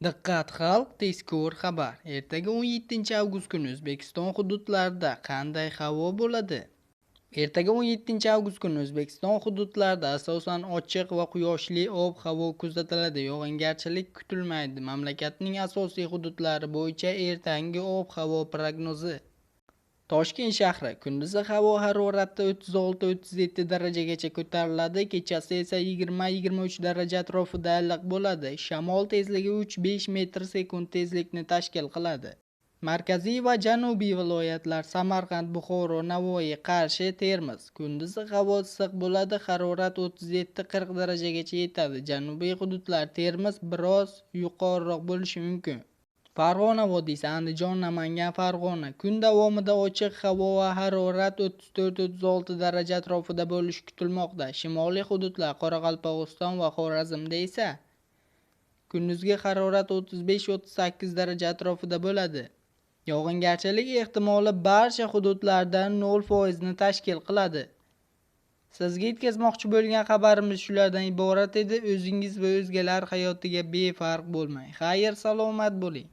Diqqat xalq, tezkor xabar. Ertaga 17-avgust kuni O'zbekiston hududlarida qanday havo bo'ladi? Ertaga 17-avgust kuni O'zbekiston hududlarida asosan ochiq va quyoshli ob-havo kuzatiladi. Yog'ingarchilik kutilmaydi. Mamlakatning asosiy hududlari bo'yicha ertangi ob-havo prognozi. Toshkent shahri kunduzi havo harorati 36-37 darajagacha ko'tariladi, kechasi esa 20-23 daraja atrofida iliq bo'ladi. Shamol tezligi 3-5 metr sekund tezlikni tashkil qiladi. Markaziy va janubiy viloyatlar: Samarqand, Buxoro, Navoiy, Qarshi, Termiz. Kunduzi havo issiq bo'ladi, harorat 37-40 darajagacha yetadi. Janubiy hududlar Termiz biroz yuqoriroq bo'lishi mumkin. Farg'ona vodiysi, Andijon, Namangan, Farg'ona. Kun davomida ochiq havo va harorat 34-36 daraja atrofida bo'lishi kutilmoqda. Shimoliy hududlar Qoraqalpog'iston va Xorazmda esa kunduzgi harorat 35-38 daraja atrofida bo'ladi. Yog'ingarchilik ehtimoli barcha hududlarda 0% ni tashkil qiladi. Sizga yetkazmoqchi bo'lgan xabarimiz shulardan iborat edi. O'zingiz va o'zgalar hayotiga befarq bo'lmang. Xayr, salomat bo'ling.